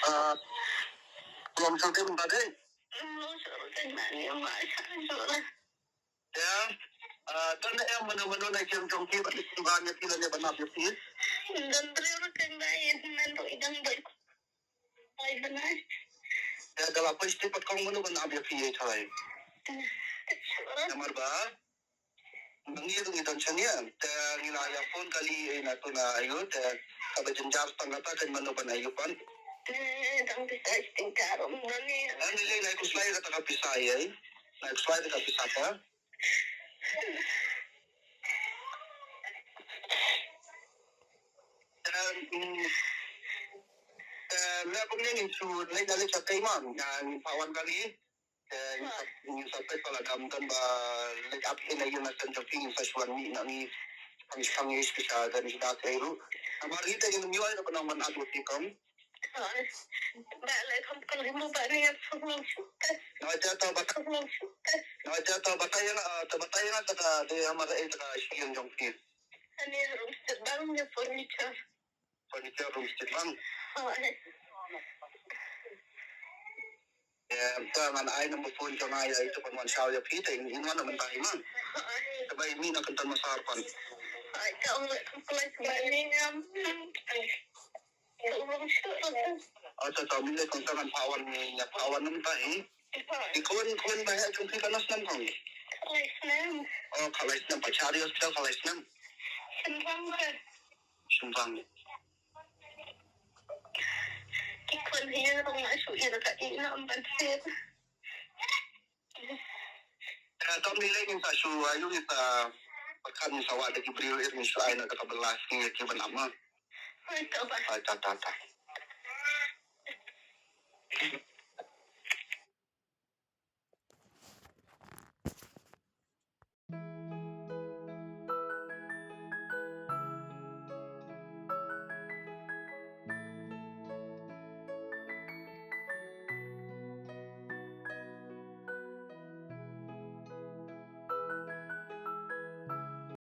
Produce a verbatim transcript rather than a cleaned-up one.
Ah, long shuh te mynta dei. Long shuh te mynta dei, ma sha shuh la. Ya. Ah, don em mano mano na kem jong ki ba ki ba ne pila ne ba nap ïa phi. Don briew ruh kem ba ïa men ruh i dang ba. Ai ba nai. Ya, da la poi stet pat kong mano ba nap ïa phi ïa thai. Namar ba Ngi ngi don chania te ngi la ïa phone kali na tu na ayu te kaba jynjar tang kata kan mano ban ayu pan. Tang pisa sting karum nani. Ani le na kuslai kata ka pisa ye. Na kuslai kata ka pisa ka. Te, mm, te, me pun ni su le na le chakai man. Ngi pawan kali. Te ngi sa peit pala kam kan ba leit ap ïa na ïa na kan jong phi ngi sa shuan mih na ngi pang shang ngi sha kan sha da kai ruh. Namar ngi te ngi ym ïoh ïa ka nang man ap ïa phi kam. Ba leit kam kan rim ba ni ap sung long shu te. Na te ta ba sung long shu te. Na te ta ba ta ïa na ta ba ta ïa na ta ka de amar ai ta ka shi jong phi. Ani room stet bang ni furniture. Furniture room stet bang. Hooid. Em, ta ngan ai number phone jong nga ïa ito ban wan shaw ïa phi te in wan na mynta hi man. Hooid. Te ba i mih na kynton masar pan. Hooid, ka ong leh kam kulai sembah ni ngam. Ka ong leh shu. Oh, ta ta mih leh kong ta ngan pha wan ïa pha wan na mynta hi. Hooid. I khun khun ba heh jong phi ka na snem kong. Ka lai snem. Oh, ka lai snem pa chari hospital ka lai snem. Snem bang ka. Shynrang. Ki khun hi ruh nga shu ïa ka i na ban sir. Ka tom ni lei ngin sa shu ayu ngin sa pakan ngin sa wad da ki briew ir ngin shu ai na ka ta belas ni ki ban ama. Oi to ba. Ai ta ta ta.